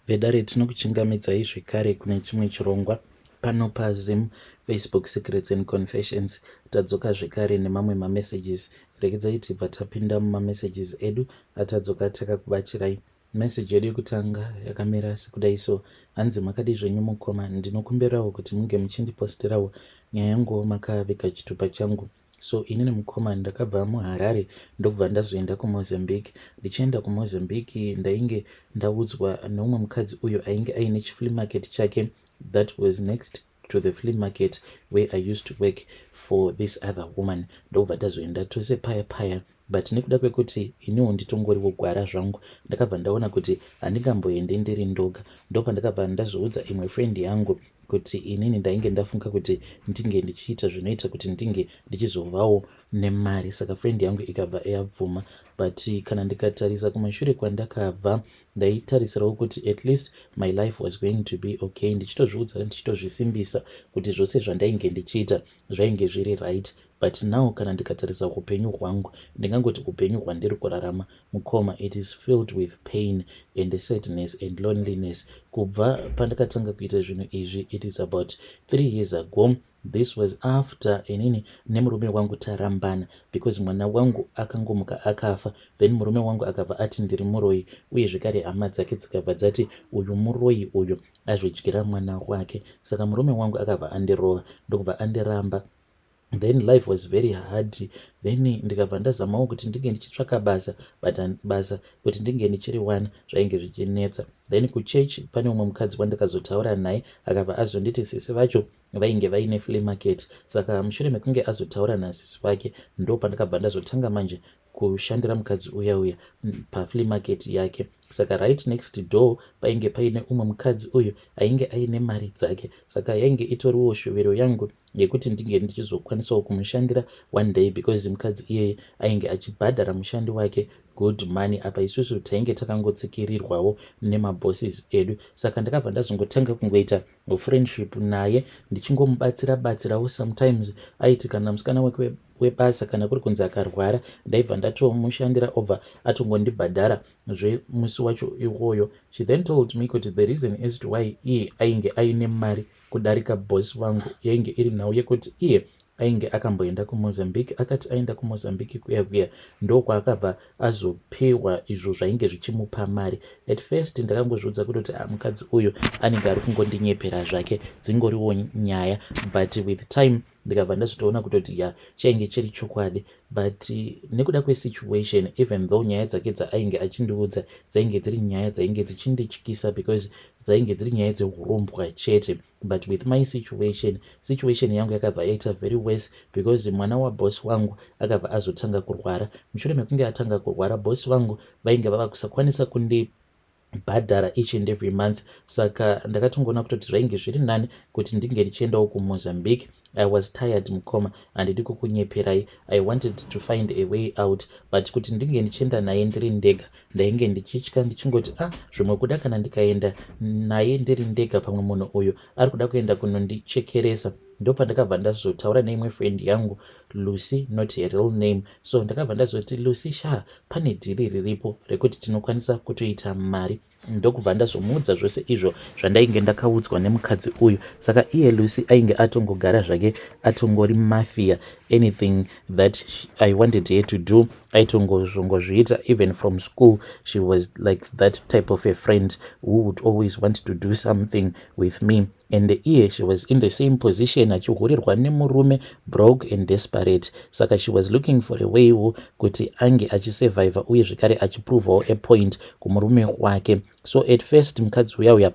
Vedare tinokuchingamidzai zvekare kune chimwe chirongwa pano paZim Facebook Secrets and Confessions. Tadzoka zvekare nemamwe mamessages. Regedzai tibva tapinda mumamessages edu atadzoka takakubachirai. Message yedu yekutanga yakamira sekudai so. Hanzi makadii zvenyu mukoma, ndinokumbirawo kuti munge muchindipostirawo nyaya yanguwo makaviga chitupa changu. So inini mukoma ndakabva muHarare ndokubva ndazoenda kuMozambique. Ndichienda kuMozambique ndainge ndaudzwa neumwe mukadzi uyo ainge aine chiflea market chake that was next to the flea market where I used to work for this other woman. Ndokubva tazoenda tose paya paya but nekuda kwekuti iniwo nditongoriwo gwara zvangu ndakabva ndaona kuti handingamboende ndiri ndoga. Ndopandakabva ndazoudza imwe friend yangu kuti inini ndainge ndafunga kuti ndinge ndichiita zvinoita kuti ndinge ndichizovawo nemari saka friend yangu ikabva yabvuma but kana ndikatarisa kumashure kwandakabva ndaitarisirawo kuti at least my life was going to be okay ndichitozviudza ndichitozvisimbisa kuti zvose zvandainge ndichiita zvainge zviri right but now kana ndikatarisa upenyu hwangu ndingangoti upenyu hwandiri kurarama mukoma it is filled with pain and sadness and loneliness. Kubva pandakatanga kuita zvinhu izvi it is about 3 years ago. This was after inini nemurume wangu tarambana because mwana wangu akangomuka akafa. Then murume wangu akabva ati ndiri muroyi uye zvekare hama dzake dzikabva dzati uyu muroyi uyu azvidyira mwana wake. Saka murume wangu akabva andirova ndokubva andiramba. Then life was very hard. Then ndikabva ndazamawo kuti ndinge ndichitsvaka basa but basa kuti ndinge ndichiriwana zvainge zvichinetsa. Then kuchechi pane umwe mukadzi wandakazotaura naye akabva azonditi sisi vacho vainge vaine flea market. Saka mushure mekunge azotaura nasisi vake ndo pandakabva ndazotanga manje kushandira mukadzi uya uya paflea market yake. Saka right next door painge paine umwe mukadzi uyu ainge aine mari dzake. Saka yainge itoriwo shuviro yangu yekuti ndinge ndichizokwanisawo kumushandira one day because mukadzi iyeye ainge achibhadhara mushandi wake good money. Apa isusu tainge takangotsikirirwawo nemabosses edu. Saka ndakabva ndazongotanga kungoita friendship naye ndichingomubatsira batsirawo. Sometimes aiti kana musikana wake webasa kana kuri kunzi akarwara ndaibva ndatomushandira obva atongondibhadhara zvemusi wacho iwoyo. She then told me kuti the reason as to why iye ainge aine mari kudarika boss vangu yainge iri nhau yekuti iye ainge akamboenda kuMozambique. Akati aenda kuMozambique kuya kuya ndokwaakabva azopiwa izvo zvainge zvichimupa mari. At first ndakangozviudza kutoti ah, mukadzi uyu anenge ari kungondinyepera zvake, dzingoriwo nyaya. But with time ndikabva ndazvitoona kutoti ya, chainge chiri chokwadi. But nekuda kwesituation, even though nyaya dzake dzaainge achindiudza dzainge dziri nyaya dzainge dzichindityisa because dzainge dziri nyaya dzeurombwa chete, but with my situation, situation yangu yakabva yaita very worse because mwana waboss wangu akabva azotanga kurwara. Mushure mekunge atanga kurwara, boss vangu vainge vava kusakwanisa kundibhadhara each and every month. Saka ndakatongoona kutoti zvainge zviri nani kuti ndinge ndichiendawo kuMozambique. I was tired, mukoma, handidi kukunyeperai. I wanted to find a way out, but kuti ndinge ndichienda naye ndiri ndega ndainge ndichitya ndichingoti ah, zvimwe kuda kana ndikaenda naye ndiri ndega pamwe munhu uyu ari kuda kuenda kunondichekeresa. Ndopandakabva ndazotaura neimwe friend yangu, Lucy, not her real name. So ndakabva ndazoti, "Lucy sha, pane dhiri riripo rekuti tinokwanisa kutoita mari." Ndokubva ndazomuudza zvose izvo zvandainge ndakaudzwa nemukadzi uyu. Saka iye Lucy ainge atongogara zvake atongori mafia. Anything that I wanted her to do aitongozvongozviita. Even from school she was like that type of a friend who would always want to do something with me. And iye she was in the same position, achihurirwa nemurume, broke and desperate. Saka she was looking for a waywo kuti ange achisurviva uye zvekare achiprovawo a point kumurume wake. So at first mukadzi uya uya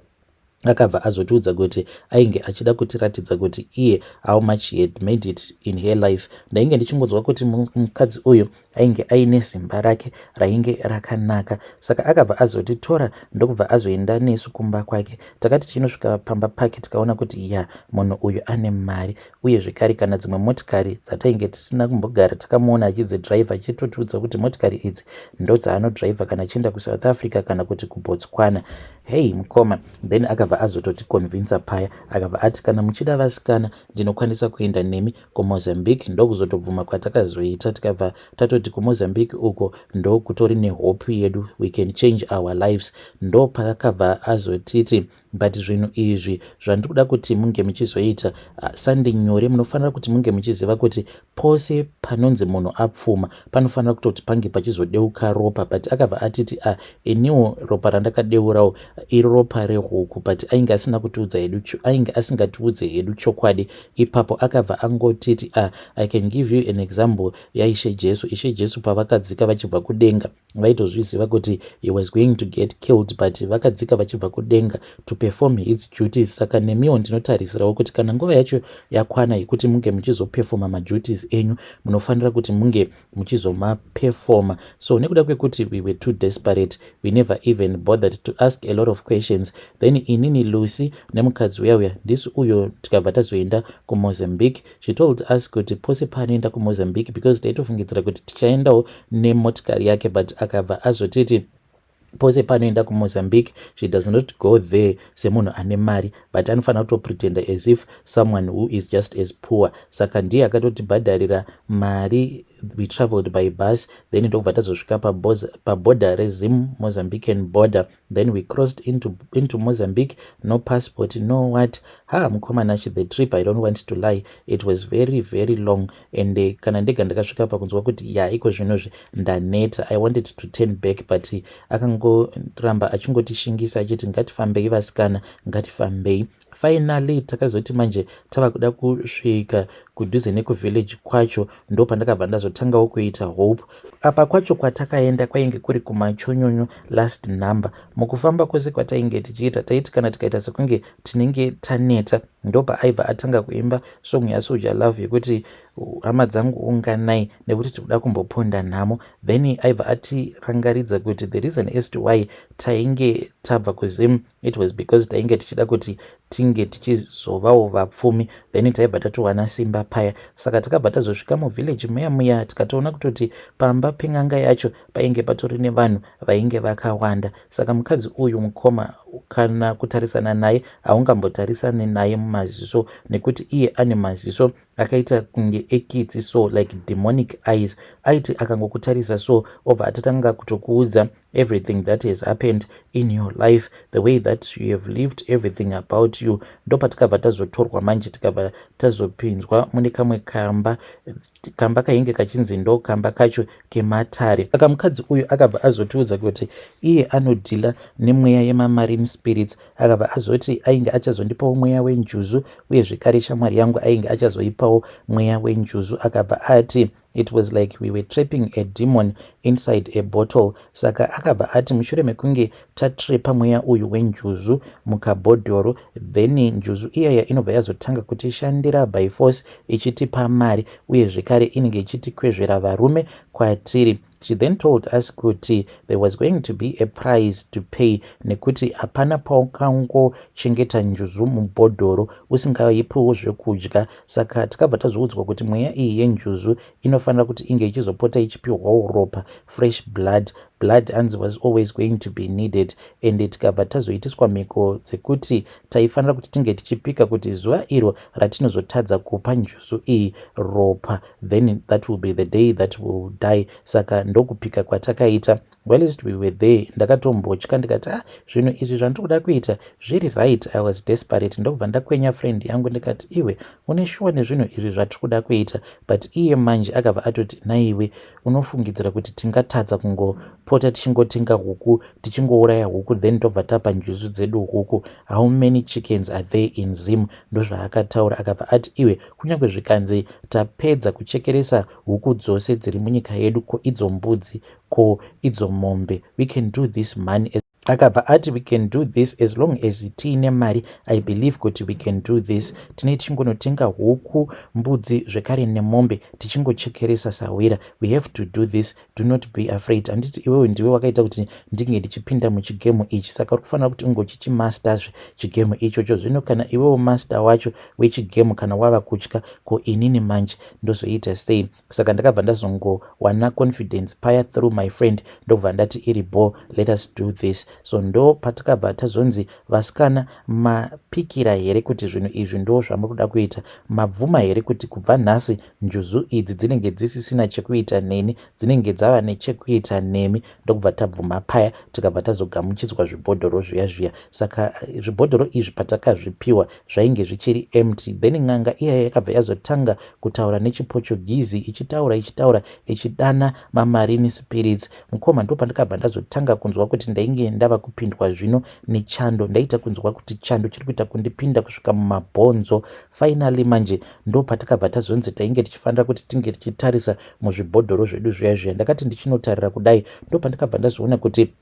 akabva azotiudza kuti ainge achida kutiratidza kuti iye how much he had made it in her life. Ndainge ndichingonzwa kuti mukadzi uyu ainge aine simba rake rainge rakanaka. Saka akabva azotitora ndokubva azoenda nesu kumba kwake. Takati tichinosvika pamba pake tikaona kuti ya, munhu uyu ane mari uye zvekare kana dzimwe motikari dzatainge tisina kumbogara takamuona achidzidhiraivha, achitotiudza kuti motikari idzi ndo dzaanodhiraivha kana achienda kuSouth Africa kana kuti kuBotswana. Hei mukoma, then akabva azototiconvinsa paya, akabva ati kana muchida vasikana ndinokwanisa kuenda nemi kuMozambique. Ndokuzotobvuma kwatakazoita, tikabva tatoti kuMozambique uko ndokutori nehope yedu, we can change our lives. Ndopaakabva azotiti, but zvinhu izvi zvandiri kuda kuti munge muchizoita sandi nyore. Munofanira kuti munge muchiziva kuti pose panonzi munhu apfuma panofanira kutoti pange pachizodeuka ropa. But akabva atiti, a iniwo ropa randakadeurawo iropa rehuku, but ainge asina kutiudza hedu, ainge asingatiudze hedu chokwadi ipapo. Akabva angotiti, a I can give you an example yaIshe Jesu. Ishe Jesu pavakadzika vachibva kudenga, vaitozviziva kuti he was going to get killed, but vakadzika vachibva kudenga to perform his duties. Saka nemiwo ndinotarisirawo kuti kana nguva yacho yakwana yekuti munge muchizopefoma maduties enyu, munofanira kuti munge muchizomapefoma. So nekuda kwekuti we were too desperate, we never even bothered to ask a lot of questions. Then inini, Lucy nemukadzi uya uya, ndisi uyo, tikabva tazoenda kuMozambique. She told us kuti pose paanoenda kuMozambique, because taitofungidzira kuti tichaendawo nemotikari yake, but akabva azotiti pose panoenda kuMozambique, she does not go there semunhu ane mari, but anofanira kutopretenda as if someone who is just as poor. Saka ndiye akatotibhadharira mari. We traveled by bus, then ndokubva tazosvika paborder reZim Mozambican border. Then we crossed into Mozambique, no passport, no what. Ha, mukomanachi, the trip, I don't want to lie, it was very, very long. And kana ndega ndakasvika pakunzwa kuti ya, iko zvinozvi ndaneta. I wanted to turn back, but akangoramba achingotishingisa achiti ngatifambei vasikana, ngatifambei. Finally takazoti manje tava kuda kusvika kudhuze nekuvillage kwacho, ndo pandakabva ndazotangawo kuita hope. Apa kwacho kwatakaenda kwainge kuri kumachonyonyo last number. Mukufamba kwose kwatainge tichiita, taiti kana tikaita sekunge tinenge taneta, ndopaaibva atanga kuimba song yaSoul Jah Love yekuti hama dzangu unganai nekuti tikuda kumboponda nhamo. Then aibva atirangaridza kuti the reason as to why tainge tabva kuZim, it was because tainge tichida kuti tinge tichizovawo vapfumi. Then taibva tatowana simba paya. Saka takabva tazosvika muvillage muya muya, tikatoona kutoti pamba pen'anga yacho painge patori nevanhu vainge vakawanda. Saka mukadzi uyu, mukoma, kana kutarisana naye haungambotarisani naye mumaziso, nekuti iye ane maziso akaita kunge ekitsi, so like demonic eyes. Aiti akangokutarisa so, obva atatanga kutokuudza everything that has happened in your life, the way that you have lived, everything about you. Ndopatikabva tazotorwa manje, tikabva tazopinzwa mune kamwe kamba, kamba kainge kachinzi ndo kamba kacho kematare. Saka mukadzi uyu akabva azotiudza kuti iye anodhila nemweya yemamarine spirits. Akabva azoti ainge achazondipawo mweya wenjuzu, uye zvekare shamwari yangu ainge achazoipawo mweya wenjuzu. Akabva ati it was like we were trapping a demon inside a bottle. Saka akabva ati mushure mekunge tatrepa mweya uyu wenjuzu mukabhodhoro, then njuzu iyaya inobva yazotanga kutishandira by force, ichitipa mari, uye zvekare inenge ichitikwezvera varume kwatiri. She then told us kuti there was going to be a price to pay, nekuti hapana paukangochengeta njuzu mubhodhoro usingaipiwo zvekudya. Saka takabva tazoudzwa kuti mweya iyi yenjuzu inofanira kuti inge ichizopota ichipiwawo ropa, fresh blood. Blood anzi was always going to be needed. And tikabva tazoitiswa mhiko dzekuti taifanira kuti tinge tichipika kuti zuva iro ratinozotadza kupa njuzu iyi ropa, then that will be the day that will die. Saka ndokupika kwatakaita. Whilst we were there, ndakatombotya, ndikati, ah, zvinhu izvi zvandiri kuda kuita zviri right? I was desperate. Ndokubva ndakwenya friend yangu, ndikati, iwe une shuwa nezvinhu izvi zvatiri kuda kuita? But iye manje akabva atoti, naiwe unofungidzira kuti tingatadza kungopota tichingotenga huku, tichingouraya huku, then tobva tapa njuzu dzedu huku? How many chickens are there in Zim? Ndozvaakataura. Akabva ati, iwe, kunyange zvikanzi tapedza kuchekeresa huku dzose dziri munyika yedu, ko idzo mbudzi, ko idzo mombe, we can do this money. Akabva ati we can do this as long as tiine mari. I believe kuti we can do this. Tine tichingonotenga huku, mbudzi zvekare nemombe, tichingochekeresa sawira. We have to do this. Do not be afraid. Handiti iwewe ndiwe wakaita kuti ndinge ndichipinda muchigame ichi? Saka uri kufanira kuti ungochichimasterzve chigame ichocho. Zvino kana iwewo master wacho wechigame kana wava kutya, ko inini manje ndozoita sei? Saka ndakabva ndazongowana confidence paya through my friend, ndobva ndati iri bo, let us do this. So ndo patakabva tazonzi, "Vasikana, mapikira here kuti zvinhu izvi ndo zvamuri kuda kuita? Mabvuma here kuti kubva nhasi njuzu idzi dzinenge dzisisina chekuita neni, dzinenge dzava nechekuita nemi?" Ndokubva tabvuma paya, tikabva tazogamuchidzwa zvibhodhoro zviya zviya. Saka zvibhodhoro izvi patakazvipiwa, zvainge zvichiri empty. Then n'anga iyaya yakabva yazotanga kutaura nechiPortuguese, ichitaura, ichitaura, ichidana mamarine spirits. Mukoma, ndo pandakabva ndazotanga kunzwa kuti ndainge ndava kupindwa zvino nechando. Ndaita kunzwa kuti chando chiri kuita kundipinda kusvika mumabhonzo. Finally manje, ndo patakabva tazonzi tainge tichifanira kuti tinge tichitarisa muzvibhodhoro zvedu zviya zviya. Ndakati ndichinotarira kudai, ndo pandakabva ndazoona kuti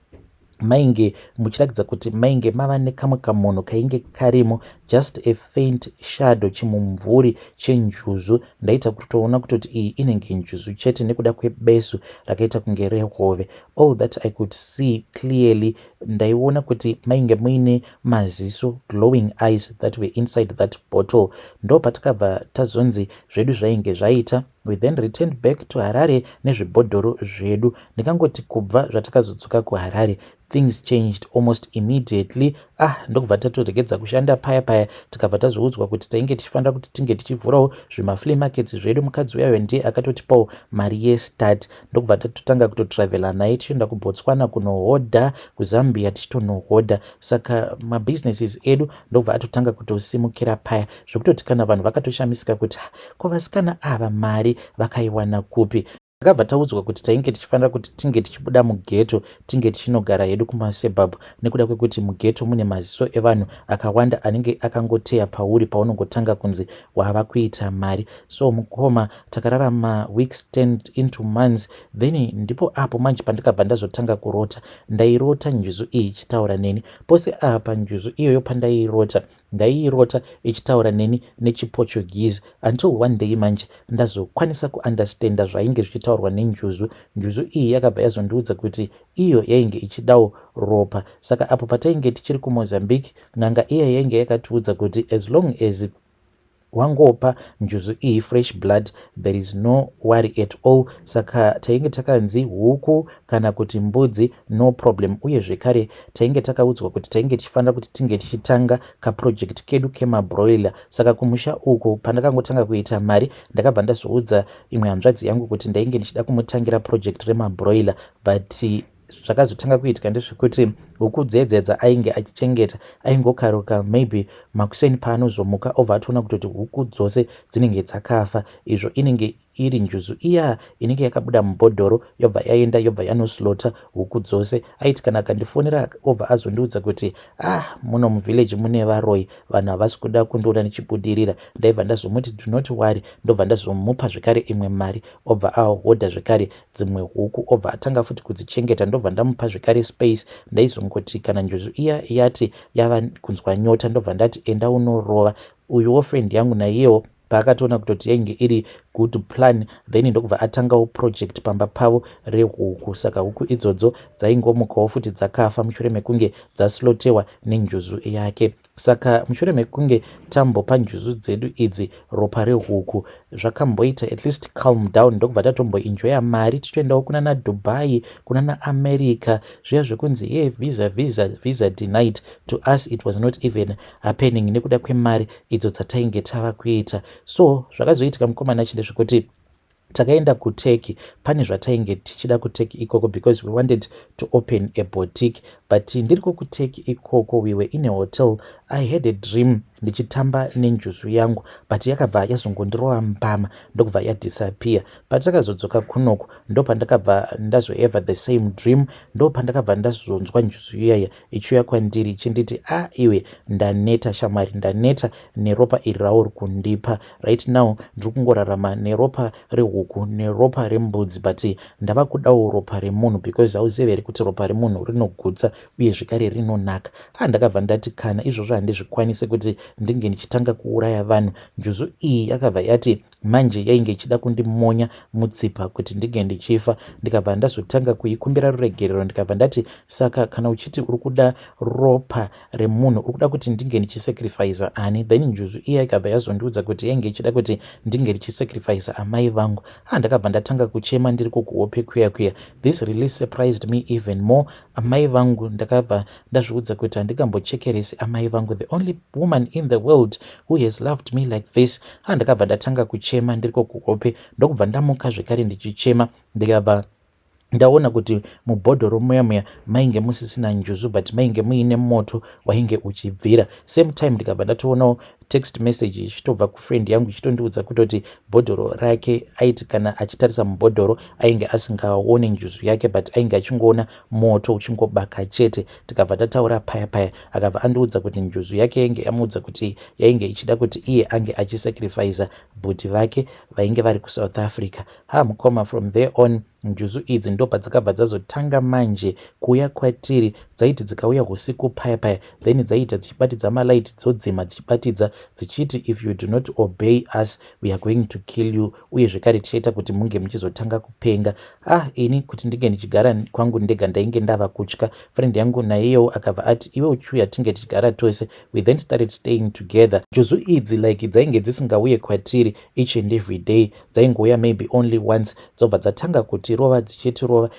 mainge muchiratidza kuti mainge mava nekamwe kamunhu kainge karimo, just a faint shadow, chimumvuri chenjuzu. Ndaita kutoona kutoti iyi inenge njuzu chete nekuda kwebesu rakaita kunge rehove. All that I could see clearly, ndaiona kuti mainge muine maziso, glowing eyes that were inside that bottle. Ndo patakabva tazonzi zvedu zvainge zvaita. We then returned back to Harare nezvibhodhoro zvedu. Ndikangoti kubva zvatakazodzoka kuHarare, things changed almost immediately. Ah, ndokubva tatoregedza kushanda paya paya. Tikabva tazoudzwa kuti tainge tichifanira kuti tinge tichivhurawo zvimaflea markets zvedu. Mukadzi uyayo ndiye akatotipawo mari yestart. Ndokubva tatotanga kutotravhela naye, tichienda kuBotswana kunohodha, kuZambia tichitonohodha. Saka mabusinesses edu ndokubva atotanga kutosimukira paya, zvekutoti kana vanhu vakatoshamisika kuti, "Ko vasikana ava mari vakaiwana kupi?" Takabva taudzwa kuti tainge tichifanira kuti tinge tichibuda mughetto, tinge tichinogara hedu kumasuburbs, nekuda kwekuti mughetto mune maziso evanhu akawanda anenge akangoteya pauri paunongotanga kunzi wava kuita mari. So mukoma, takararama, weeks turned into months. Then ndipo apo manje pandikabva ndazotanga kurota. Ndairota njuzu iyi ichitaura neni. Pose apa njuzu iyoyo pandairota, ndaiirota ichitaura neni nechiPortuguese, until one day manje ndazokwanisa kuunderstanda zvainge zvichitaurwa nenjuzu. Njuzu iyi yakabva yazondiudza kuti iyo yainge ichidawo ropa. Saka apo patainge tichiri kuMozambique, n'anga iya yainge yakatiudza kuti as long as wangopa njuzu iyi fresh blood, there is no worry at all. Saka tainge takanzi huku kana kuti mbudzi, no problem. Uye zvekare tainge takaudzwa kuti tainge tichifanira kuti tinge tichitanga kaproject kedu kemabroiler. Saka kumusha uku, pandakangotanga kuita mari, ndakabva ndazoudza imwe hanzvadzi yangu kuti ndainge ndichida kumutangira project remabroiler. But zvakazotanga kuitika ndezvekuti huku dzedze ainge achichengeta, aingokaruka maybe makuseni, paanozomuka obva atoona kutoti huku dzose dzinenge dzakafa. Izvo inenge iri njuzu iya inenge yakabuda mubhodhoro, yobva yaenda, yobva yanoslaughter huku dzose. Aiti kana akandifonera, obva azondiudza kuti, "Ah, muno muvillage mune varoi, vanhu havasi kuda kundiona nichibudirira." Ndaibva ndazomuti, "Do not worry." Ndobva ndazomupa zvekare imwe mari, obva ahodha zvekare dzimwe huku, obva atanga futi kudzichengeta. Ndobva ndamupa zvekare space. Ndaizongoti kana njuzu iya yati yava kunzwa nyota, ndobva ndati, "Enda unorova." Uyuwo friend yangu naiyewo paakatoona kutoti yainge iri good plan, then ndokubva atangawo project pamba pavo rehuku. Saka huku idzodzo dzaingomukawo futi dzakafa mushure mekunge dzaslaughterwa nenjuzu yake. Saka mushure mekunge tambopa njuzu dzedu idzi ropa rehuku, zvakamboita at least calm down. Ndokubva tatomboenjoya mari, tichitoendawo kuna naDubai, kuna naAmerica, zviya zvekunzi ye visa, visa, visa denied. To us it was not even happening nekuda kwemari idzo dzatainge tava kuita. So zvakazoitika, mukomana, ndezvekuti takaenda kuTurkey. Pane zvatainge tichida kuTurkey ikoko because we wanted to open a boutique. But ndiriko kuTurkey ikoko, we were in a hotel, I had a dream ndichitamba nenjuzu yangu, but yakabva yazongondirova mbama, ndokubva yadisappear. Patakazodzoka kunoku, ndopandakabva ndazohave the same dream. Ndopandakabva ndazonzwa njuzu iyaya ichiuya kwandiri ichinditi, "A ah, iwe, ndaneta shamwari, ndaneta neropa iri rauri kundipa. Right now ndiri kungorarama neropa rehuku neropa rembudzi, but ndava kudawo ropa remunhu, because hauzivi here kuti ropa remunhu rinogutsa uye zvekare rinonaka?" A, ndakabva ndati, "Kana izvozvo handizvikwanisi kuti ndinge ndichitanga kuuraya vanhu." Njuzu iyi yakabva yati manje yainge ichida kundimonya mutsipa kuti ndinge ndichifa. Ndikabva ndazotanga kuikumbira ruregerero. Ndikabva ndati, "Saka kana uchiti uri kuda ropa remunhu, uri kuda kuti ndinge ndichisacrifica ani?" Then njuzu iya ikabva yazondiudza kuti yainge ichida kuti ndinge ndichisacrifica amai vangu. Ah, ndakabva ndatanga kuchema ndiri kukuhope kuya kuya. This really surprised me even more. Amai vangu, ndakabva ndazviudza kuti handikambochekeresi amai vangu, the only woman in the world who has loved me like this. Ha, ndakabva ndatanga kuchema ndiriko kuhope, ndokubva ndamuka zvekare ndichichema. Ndikabva ndaona kuti mubhodhoro muya muya mainge musisina njuzu, but mainge muine moto wainge uchibvira. Same time ndikabva ndatoonawo text message ichitobva kufriend yangu ichitondiudza kutoti bhodhoro rake, aiti kana achitarisa mubhodhoro ainge asingaoni njuzu yake, but ainge achingoona moto uchingobaka chete. Tikabva tataura paya paya, akabva andiudza kuti njuzu yake yainge yamuudza kuti yainge ichida kuti iye ange achisacrifica bhuti vake vainge vari kuSouth Africa. Ha, mukoma, from there on njuzu idzi ndo padzakabva dzazotanga manje kuuya kwatiri. Dzaiti dzikauya usiku paya paya, then dzaiita dzichibatidza malaiti, dzodzima, dzichibatidza, dzichiti, "If you do not obey us, we are going to kill you, uye zvekare tichaita kuti munge muchizotanga kupenga." Ah, ini kuti ndinge ndichigara kwangu ndega ndainge ndava kutya. Friend yangu naiyewo akabva ati, "Iwe uchiuya, tinge tichigara tose." We then started staying together. Njuzu idzi like dzainge dzisingauye kwatiri each and every day, dzaingouya maybe only once, dzobva dzatanga kutirova, dzichitirova,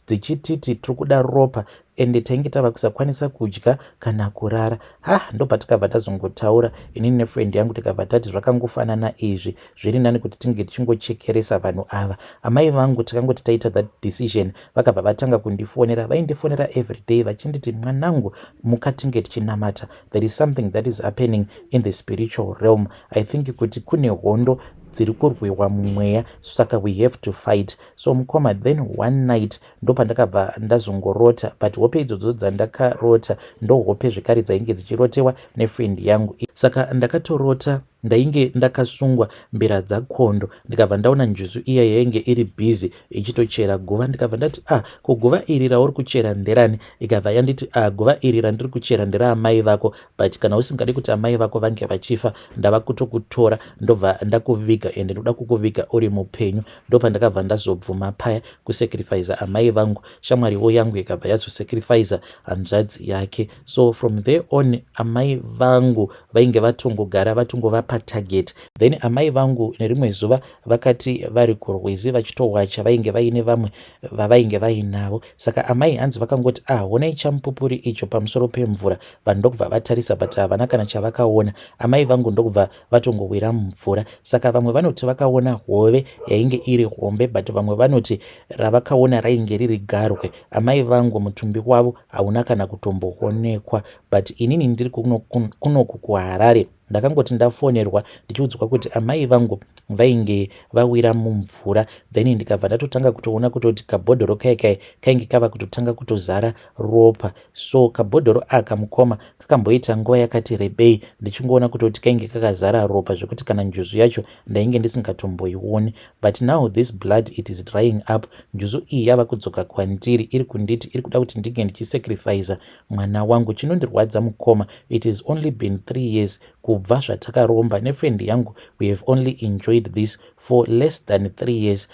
dzichititi tiri kuda ropa, ende tainge tava kusakwanisa kudya kana kurara. Ha, ndopatikabva tazongotaura inini nefriend yangu, tikabva tati zvakangofanana izvi, zviri nani kuti tinge tichingochekeresa vanhu ava. Amai vangu, tikangoti taita that decision, vakabva vatanga kundifonera. Vaindifonera every day vachinditi, "Mwanangu, mukatinge tichinamata. There is something that is happening in the spiritual realm. I think kuti kune hondo dziri kurwiwa mumweya, saka we have to fight." So mukoma, then one night ndopandakabva ndazongorota, but hope idzodzo dzandakarota ndo hope zvekare dzainge dzichirotewa nefriend yangu. Saka ndakatorota ndainge ndakasungwa mbira dzakondo, ndikabva ndaona njuzu iya yainge iri busy ichitochera guva. Ndikabva ndati, "Ah, kuguva iri rauri kuchera nderani?" Ikabva yanditi, "Ah, guva iri randiri kuchera nderaamai vako, but kana usingadi kuti amai vako vange vachifa, ndava kutokutora, ndobva ndakuviga, ende ndoda kukuviga uri mupenyu." Ndopandakabva ndazobvuma paya kusacrifica amai vangu. Shamwariwo yangu ikabva yazosacrifica hanzvadzi yake. So from there on amai vangu vainge vatongogara vatongovapa target. Then amai vangu nerimwe zuva vakati vari kurwizi vachitowacha, vainge vaine vamwe vavainge vainavo. Saka amai hanzi vakangoti, "Ah, honai chamupupuri icho pamusoro pemvura." Vanhu ndokubva vatarisa, but havana kana chavakaona. Amai vangu ndokubva vatongowira mumvura. Saka vamwe vanoti vakaona hove yainge iri hombe, but vamwe vanoti ravakaona rainge riri garwe. Amai vangu mutumbi wavo hauna kana kutomboonekwa, but inini ndiri kunoku kuHarare, ndakangoti ndafonerwa ndichiudzwa kuti amai vangu vainge vawira mumvura, then ndikabva ndatotanga kutoona kutoti kabhodhoro kai kai kainge kava kutotanga kutozara ropa. So kabhodhoro aka, mukoma, kakamboita nguva yakati rebei ndichingoona kutoti kainge kakazara ropa, zvekuti kana njuzu yacho ndainge ndisingatomboioni. But now this blood, it is drying up. Njuzu iyi yava kudzoka kwandiri, iri kunditi iri kuda kuti ndinge ndichisacrifica mwana wangu. Chinondirwadza, mukoma, it has only been 3 years kubva zvatakaromba nefriend yangu. We have only enjoyed this for less than 3 years.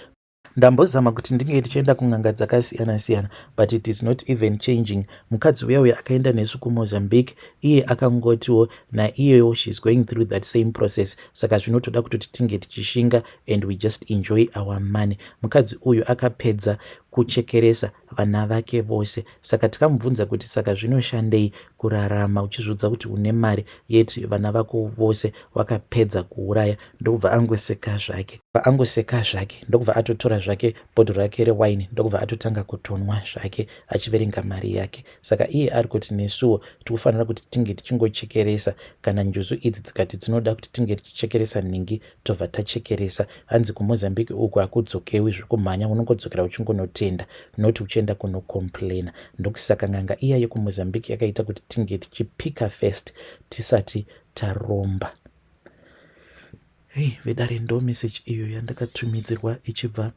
Ndambozama kuti ndinge ndichienda kun'anga dzakasiyana-siyana, but it is not even changing. Mukadzi uya uya akaenda nesu kuMozambique, iye akangotiwo naiyewo she is going through that same process, saka zvinotoda kutoti tinge tichishinga and we just enjoy our money. Mukadzi uyu akapedza kuchekeresa vana vake vose. Saka tikamubvunza kuti saka zvinoshandei kurarama uchizviudza kuti une mari, yeti vana vako vose wakapedza kuuraya? Ndokubva angoseka zvake, angoseka zvake, ndokubva atotora zvake bhodhoro rake rewaini, ndokubva atotanga kutonwa zvake achiverenga mari yake. Saka iye ari kuti nesuwo tikufanira kuti tinge tichingochekeresa. Kana njuzu idzi dzikati dzinoda kuti tinge tichichekeresa nhingi, tobva tachekeresa. Hanzi kuMozambique uku hakudzokewi zvekumhanya, unongodzokera uchingonotenda, noti uchienda kunocomplaina. Ndokusaka n'anga iya yekuMozambique yakaita kuti tinge tichipika first tisati taromba. Hei, vedare, ndo message iyo yandakatumidzirwa ichibva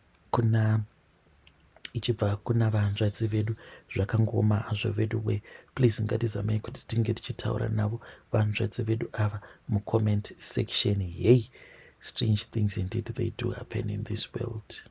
kuna vanzvadzi vedu. Zvakangoma hazvo vedu we. Please, ngatizamei kuti tinge tichitaura navo vanzvadzi vedu ava mucomment section. Hey, strange things indeed, they do happen in this world.